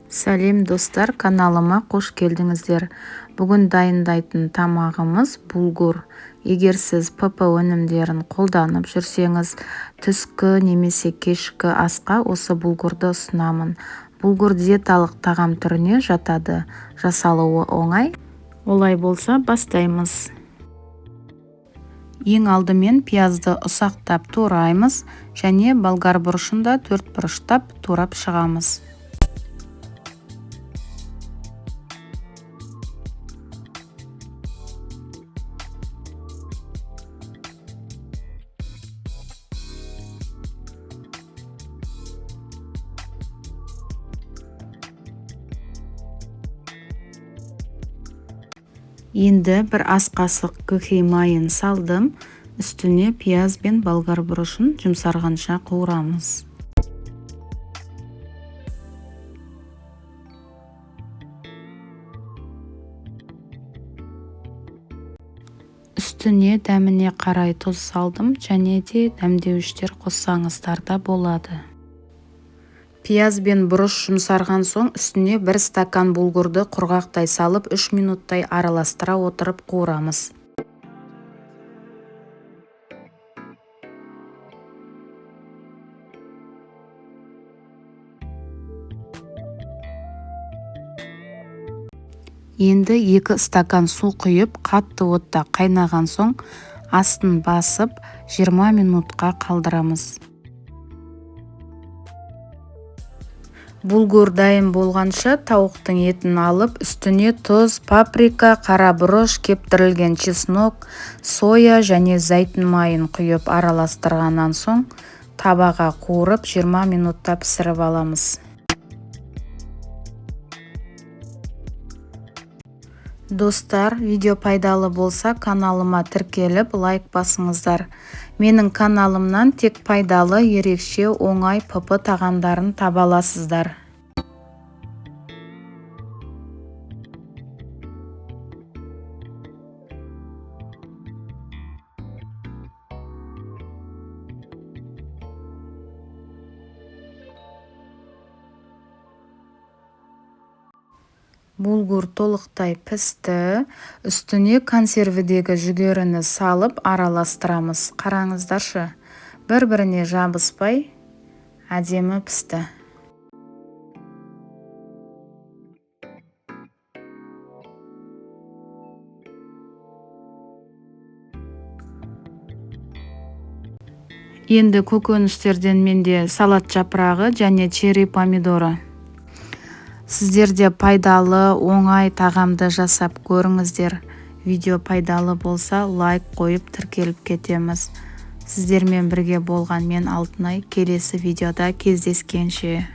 Сәлем, достар! Каналыма қош келдіңіздер! Бүгін дайындайтын тамағымыз – булгур. Егер сіз ПП өнімдерін қолданып жүрсеңіз, түскі немесе кешкі асқа осы булгурды ұсынамын. Булгур диеталық тағам түріне жатады, жасалуы оңай. Олай болса, бастаймыз. Ең алдымен пиязды ұсақтап тураймыз және болгар бұрышын да төрт бұрыштап турап шығамыз. Енді бір ас қасық көкей майын салдым. Үстіне пияз бен болгар бұрышын жұмсарғанша қуырамыз. Үстіне дәміне қарай тұз салдым және де дәмдеуіштер қоссаңыздар да болады. Пияз бен бұрыш жұмсарған соң, үстіне бір стакан булгурды құрғақтай салып, 3 минуттай араластыра отырып қуырамыз. Енді 2 стакан су құйып, қатты отта қайнаған соң, астын басып, 20 минутқа қалдырамыз. Булгур дайын болғанша, тауықтың етін алып, үстіне тұз, паприка, қара бұрыш, кептірілген чеснок, соя және зәйтүн майын құйып араластырғаннан соң, табаға қуырып, 20 минутта пісіріп аламыз. Достар, видео пайдалы болса, каналыма тіркеліп, лайк басыңыздар. Менің каналымнан тек пайдалы, ерекше, оңай ПП тағамдарын таба аласыздар. Булгур толықтай пісті. Үстіне консервідегі жүгеріні салып, араластырамыз. Қараңыздаршы, бір-біріне жабыспай, әдемі пісті. Енді көкөністерден менде салат жапырағы және черри помидоры. Сіздер де пайдалы, оңай тағамды жасап көріңіздер. Видео пайдалы болса, лайк қойып, тіркеліп кетеміз. Сіздермен бірге болған мен, Алтынай. Келесі видеода кездескенше!